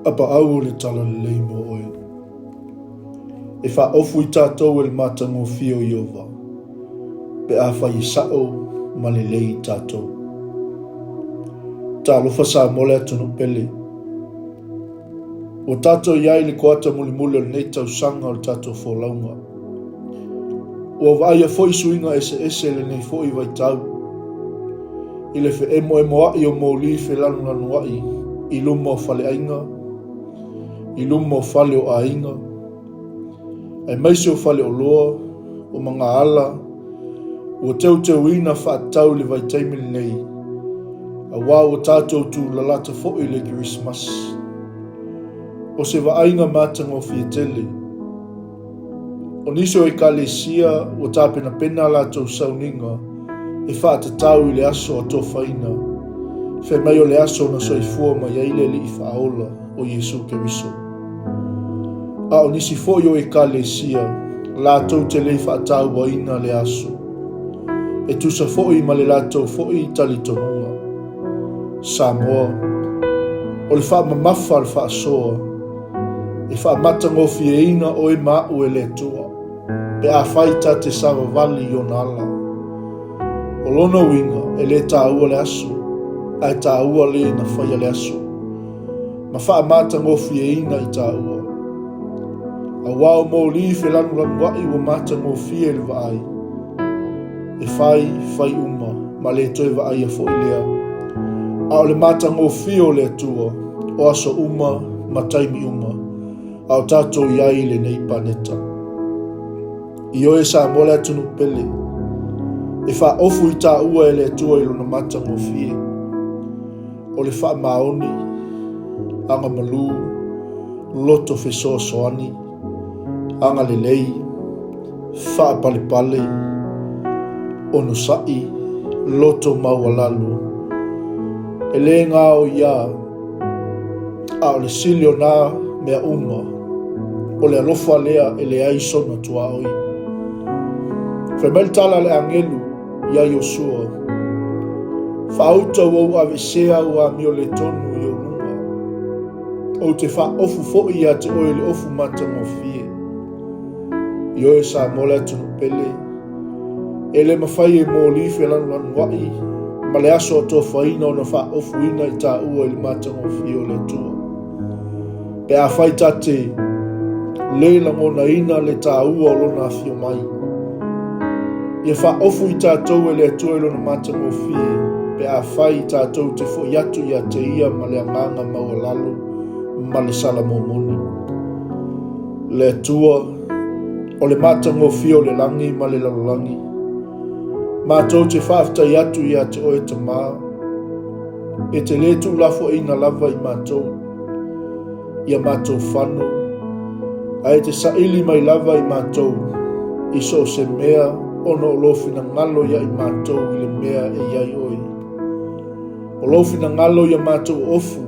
Apaau o le Talalelei mo oe. E faaofu i tatou e le matagofie o Ieova, pe afai e sa'o ma lelei i tatou. Talofa Samoa le atunuu pele. Ua tatou i ai i le koata mulimuli o lenei tausaga o le tatou folauga. Ua vaaia foi suiga eseese i lenei foi vaitau, i le feemoemoa'i o moli felanulanua'i i luma o faleaiga, i luma o fale o aiga, aemaise o faleoloa, o magaala, ua teuteuina faatatau i le vaitaimi lenei, aua ua tatou tulalata foi i le Kerisimasi. O se vaaiga matagofie tele. O nisi o Ekalesia ua tapenapena a latou sauniga e faatatau i le aso atofaina, fai mai o le aso na soifua mai ai le Alii Faaola o Iesu Keriso. A o nisi foi o Ekalesia latou te le faatauaina le aso, e tusa foi ma le latou foi talitonuga. Samoa, o le faamamafa a le faasoa, e faamatagofieina oe ma a'u e le Atua, pe afai ta te savavali i ona ala. O lona uiga, e le taua le aso, ae taua le na faia le aso, ma faamatagofieina i taua. Aua o moli felanulanua'i ua matagofie i le vaai, e fai, fai uma, ma le toe vaaia foi lea. A o le matagofie o le Atua, o aso uma ma taimi uma, a o tatou i ai i lenei paneta. Ioe Samoa le atunuu pele, e faaofu i taua e le Atua i lona matagofie. O le faamaoni, agamalu, loto fesoasoani, agalelei, faapalepale, onosai, loto maualalo, e le gaoiā, a o le sili o nā mea uma, o le alofa lea e leai sona tuaoi. Fai mai le tala a le agelu iā Iosua, Faauta ua ou aveesea au amioletonu i ou luga. Ou te faaofu foi ia te oe le ofu matagofie. Ioe Samoa le atunuu pele, e le mafai e moli felanulanua'i ma le aso atofaina ona faaofuina i taua i le matagofie o le Atua. Pe afai ta te le lagonaina le taua o lona afio mai, ia faaofu i tatou e le Atua i lona matagofie, pe afai tatou te foi atu ia te ia ma le agaga maualalo ma le salamomoni. Le Atua, o le matagofie o le lagi ma le lalolagi, matou te faafetai atu ia te oe Tamā, e te le tuulafoaiina lava i matou, i a matou fano, ae te saili mai lava i matou i so o se mea ona o lou finagalo ia i matou i le mea e i ai oe. O lou finagalo ia matou ofu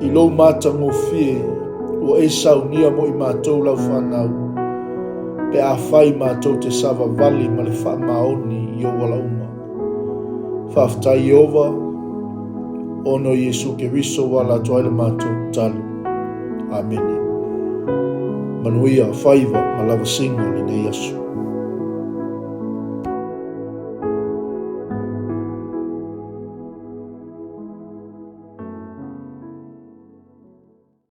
i lou matagofie ua e saunia mo i matou lau fanau, pe afai matou te savavali ma le faamaoni i ou ala uma. Faafetai Ieova, ona o Iesu Keriso ua ala atu ai le matou tatalo. Amene. Manuia faiva ma lavasiga o lenei aso.